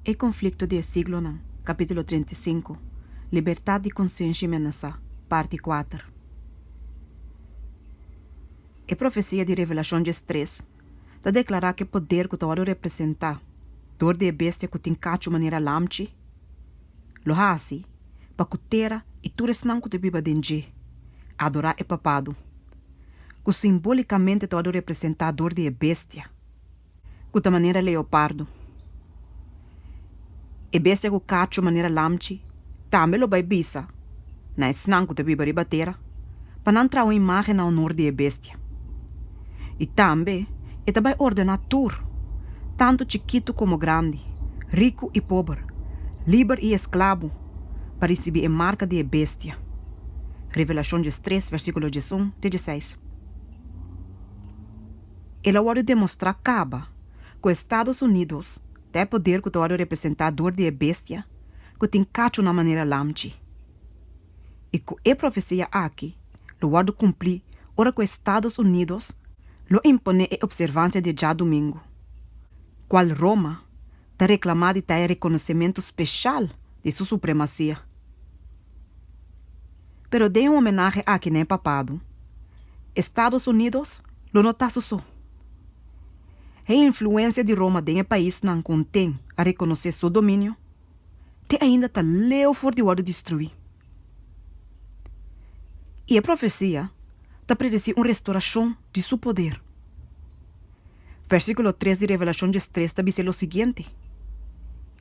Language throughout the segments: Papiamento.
E Konflikto di e Siglonan, Kapítulo 35, Libertat di Konsenshi Menasá, Parti 4. E profesia di Revelashon 13 ta deklará ku e poder ku ta wòrdu representá dor di e bestia ku tin kachu manera lamchi lo hasi pa ku tera i tur esnan ku ta biba den dje adorá e papado, ku simbólikamente ta wòrdu representá dor di e bestia. Ku ta manera leopardo. E bestia ku kachu manera lamchi tambe lo bai bisa na esnan ku ta biba riba tera pa nan traha un imágen na honor di e bestia. I tambe e ta bai ordená tur, tantu chikitu komo grandi, riku i pober, liber i esklabu, pa risibí e marka di e bestia. Revelashon 13, versíkulo 11 te 16. El a wòrdu demostrá kaba ku Estados Unidos ta e poder ku ta wòrdu representá dor di e bestia ku tin kachunan manera lamchi. I ku e profesia aki lo wòrdu kumplí ora ku Estados Unidos lo imponé e opservansia di e djadumingu, kual Roma ta reklamá di ta e rekonosementu speshal di su supremasia. Pero den e homenahe aki na e papado, Estados Unidos lo no ta su so. E influensia di Roma den e paisnan ku un ten a rekonosé su dominio, te ainda ta leu for di wòrdu destruí. I e profesia ta predesí un restorashon di su poder. Versíkulo 3 di Revelashon 13 ta bisa lo siguiente,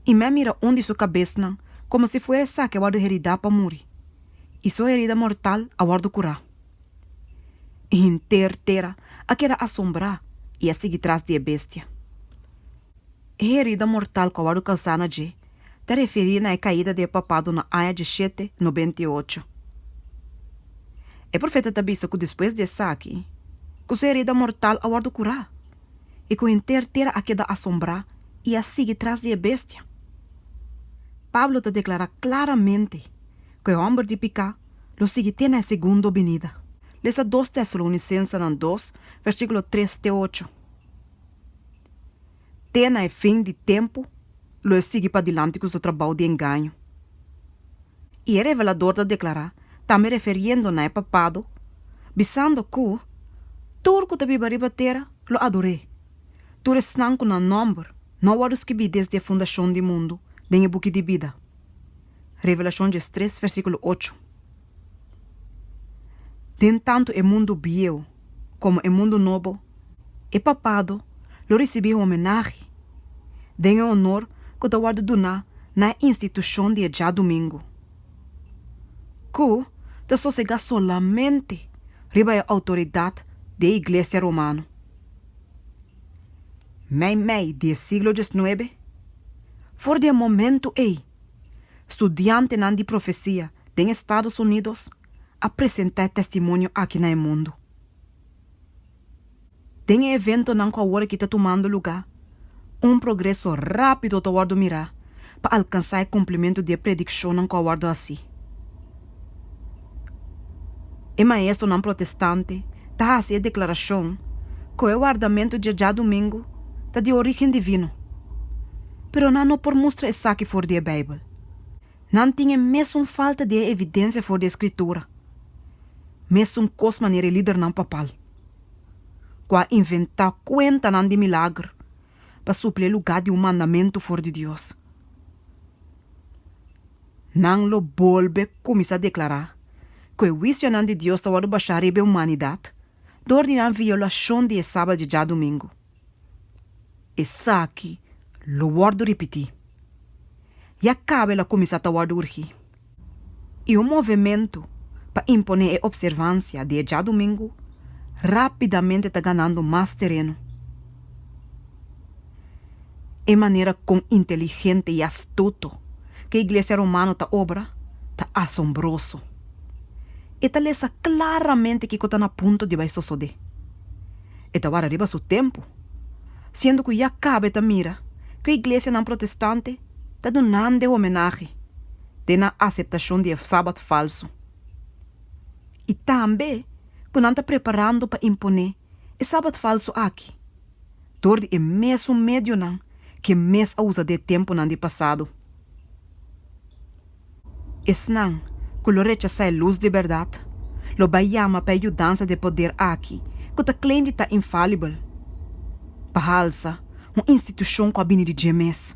I mi a mira un di su kabesnan komo si fuera esaki a wòrdu heridá pa muri, i su herida mortal a wòrdu kurá. I henter tera a keda asombrá i a sigui tras di e bestia. E herida mortal ku a wòrdu kousá na dje ta referí na e kaida di e papado na aña 1798. E profeta ta bisa ku despues di esaki, ku su herida mortal a wòrdu kurá i ku henter tera a keda asombrá i a sigui tras di e bestia. Pablo ta deklará klaramente ku e hòmber di piká lo sigui te na e segundo binida. Lesa 2 Tesalonisensenan 2, versíkulo 3 te 8. Te na e fin di tempu lo e sigui padilanti ku su trabou di engaño. I e revelador ta deklará, tambe referiendo na e papado, bisando ku, Tur ku ta biba riba tera lo ador'é, tur esnan ku nan nòmber no a wòrdu skibí desde e fundashon di mundu den e buki di bida. Revelashon 13, versíkulo 8. Den tantu e mundu bieu komo e mundu nobo, e papado lo risibí homenahe den e honor ku ta wòrdu duná na e institushon di e djadumingu, ku ta sosegá solamente riba e outoridat di e Iglesia Romano. Meimei di e siglo 19, for di e momentu ei, studiantenan di profesia den Estados Unidos a presentá e testimonio aki na e mundu. Den e eventonan ku awor aki ta tumando lugá, un progreso rápido ta wòrdu mirá pa alkansá e kumplimentu di e predikshonnan ku a wòrdu hasí. E maestronan protestante ta hasi e deklarashon ku e wardamentu dje djadumingu ta di orígen divino, pero nan no por mustra esaki for di e Beibel. Nan tin e mesun falta di e evidensia for di e Skritura, mesun kos manera e lidernan papal, ku a inventá kuentanan di milager pa supli e lugá di un mandamentu for di Dios. Nan lo bolbe kuminsá deklará ku e huisionan di Dios ta wòrdu bashá riba e humanidat dor di nan violashon di e Sabat di djadumingu. Esaki lo wòrdu ripití. Ya kaba el a kuminsá ta wòrdu urgí. I un movementu pa imponé e opservansia di e djadumingu rápidamente ta ganando mas tereno. E manera kon inteligente i astuto ku e Iglesia Romano ta obra ta asombroso. E ta lesa klaramente kiko ta na punto di bai sosodé. E ta wara riba su tempu, siendo ku ya kaba e ta mira ku e iglesianan protestante ta dunando e homenahe den nan aseptashon di e sabat falsu i tambe ku nan ta preparando pa imponé e sabat falsu aki dor di e mesun medionan. ku e mes a usa den e tempunan di pasado. Esnan ku lo rechasá e lus di bèrdat lo bai yama pa e yudansa di e poder aki ku ta claim di ta infalibel, pa halsa un institushon ku a bini di dje mes.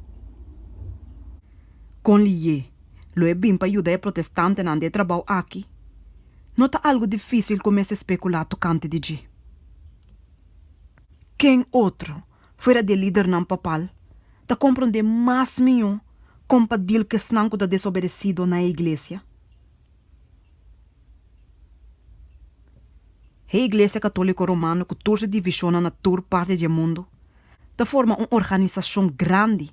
Kon lié lo e bin pa yuda e protestantenan den e trabou aki? No ta algu difísil ku mester spekulá tokante di dje. Ken otro fuera di e lidernan papal ta komprondé mas mihó kon pa dil ku esnan ku ta desobedesido na e iglesia? E Iglesia Katóliko Romano ku tur su divishonnan na tur parti di e mundu ta forma un organisashon grandi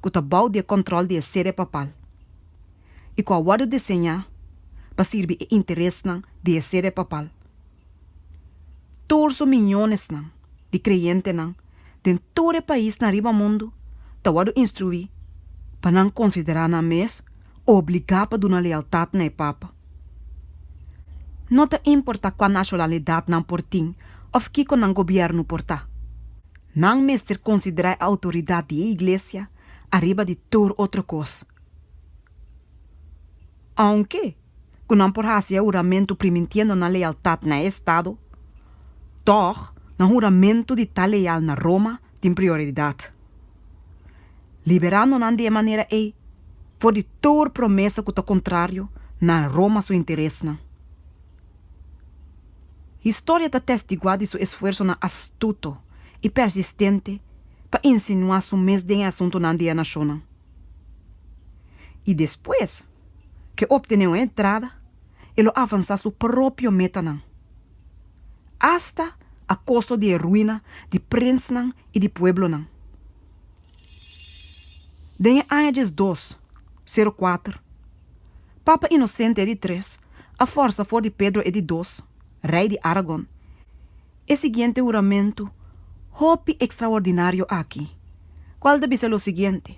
ku ta bou di e kòntròl di e sede papal i ku a wòrdu diseñá pa sirbi e interesnan di e sede papal. Tur su miyonesnan di kreyentenan den tur e paisnan riba mundu ta wòrdu instruí pa nan konsiderá nan mes obligá pa duna lealtat na e Papa. No ta importá kua nashonalidat nan por tin òf kiko nan gobièrnu por ta. Nan mester konsiderá e outoridat di e iglesia ariba di tur otro kos. Ounke ku nan por hasi e huramentu primintiendo nan lealtat na e estado, tòg nan huramentu di ta leal na Roma tin prioridat. Liberando nan di e manera ei for di tur promesa ku ta kontrario na Roma su interesnan. Historia ta testiguá di su esfuersonan astuto i persistente pa insinuá su mes den e asuntunan di e nashonnan. I despues ku e optené un entrada, e lo avansá su propio metanan, asta a kosto di e ruina di prensnan i di pueblonan. Den e aña diesdos sero kuater, Papa Inosente e di tres a forsa for di Pedro e di dos, rei di Aragon, e siguiente huramentu hopi ekstraordinario aki, kual ta bisa lo siguiente,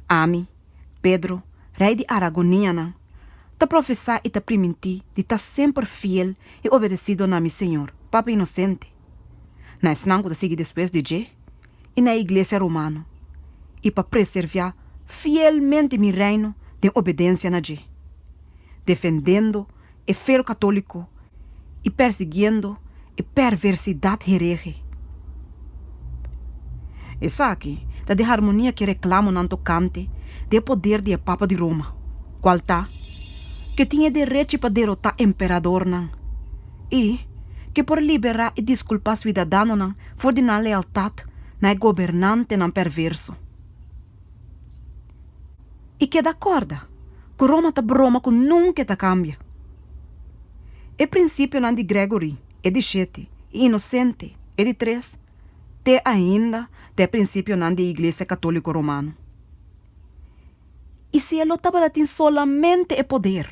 Ami, Pedro, rei di Aragonianan, ta profesá i ta primintí di ta semper fiel i obedesido na mi señor, Papa Inosente, na esnan ku ta sigui despues di dje i na e Iglesia Romano, i pa preserviá fielmente mi reino den obedensia na dje, defendendo e fero katóliko i persiguiendo e perversidat herehe. Esaki ta den harmonia ku e reklamonan tokante di e poder di e Papa di Roma, kual ta ku e tin e derechi pa derotá emperadornan i ku e por liberá i diskulpá suidadanonan for di nan lealtat na e gobernantenan perverso. I keda kòrda ku Roma ta broma ku nunka e ta kambia. E prinsipionan di Gregory, e di shete, i Inosente, e di tres, te ainda ta e prinsipionan di e Iglesia Katóliko Romano. I si e lo tabata tin solamente e poder,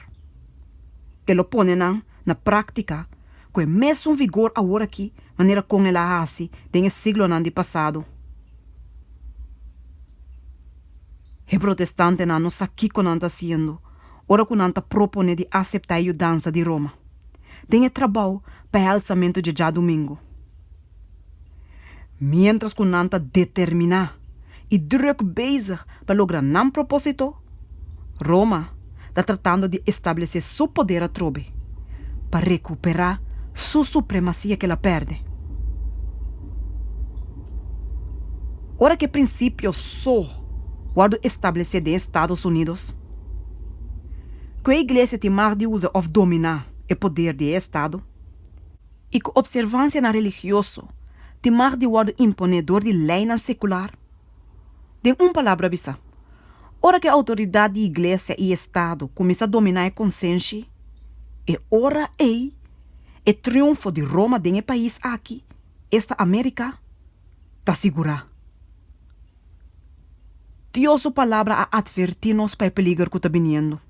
e lo pone nan na práktika ku e mesun vigor aworakí manera kon el a hasi den e siglonan di pasado. E protestantenan no sa kiko nan ta hasiendo ora ku nan ta proponé di aseptá e yudansa di Roma den e trabou pa e alsamentu dje djadumingu. Miéntras ku nan ta determiná i drùk bezig pa logra nan propósito, Roma ta tratando di establesé su poder atrobe pa rekuperá su supremasia ku el a pèrdè. Ora ku e prinsipio so wòrdu establesé den Estados Unidos, ku e iglesia tin mag di usa òf dominá e poder di e estado, i ku opservansianan religioso tin mag di wòrdu imponé dor di leinan sekular? Den un palabra bisá, ora ku e outoridat di iglesia i estado kuminsá dominá e konsenshi, e ora ei e triunfo di Roma den e pais aki, esta Amérika, ta sigurá. Dios su Palabra a atvertí nos pa e peliger ku ta biniendo.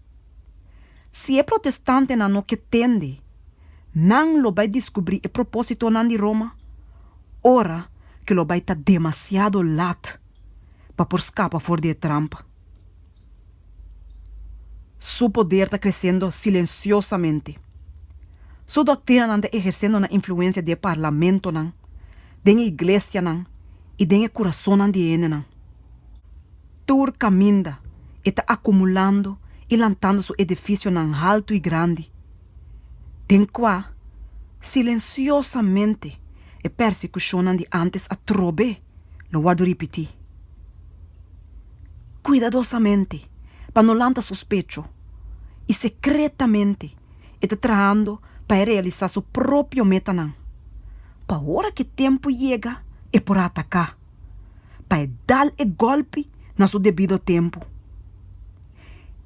Si e protestantenan no ke tende, nan lo bai diskubrí e propósitonan di Roma ora ku lo bai ta demasiado lat pa por skapa for di e trampa. Su poder ta kresiendo silensiosamente. Su doktrinanan ta ehersendo nan influensia den e parlamentonan, den e iglesianan. i den e kurasonnan di e hendenan. Tur kaminda e ta akumulando i lantando su edifisionan haltu i grandi, den kua silensiosamente e persekushonnan di ántes atrobe lo wòrdu ripití. Kuidadosamente, pa no lanta sospecho, i sekretamente e ta trahando pa e realisá su propio metanan, pa ora ku e tempu yega e por ataká, pa e dal e gòlpi na su debido tempu.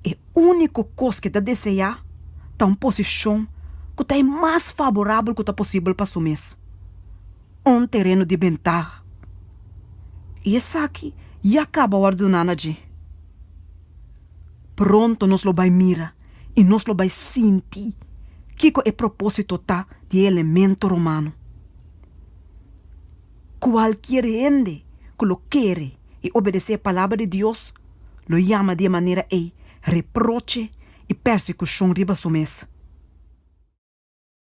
E úniko kos ku e ta deseá ta un posishon ku ta e mas faborabel ku ta posibel pa su mes, un tereno di bentaha. I esaki ya kaba wòrdu duná na dje. Pronto nos lo bai mira i nos lo bai sinti kiko e propósito ta di e elemento romano. Kualkier hende ku lo kere i obedesé e Palabra di Dios lo yama di e manera ei reproche i persekushon riba su mes.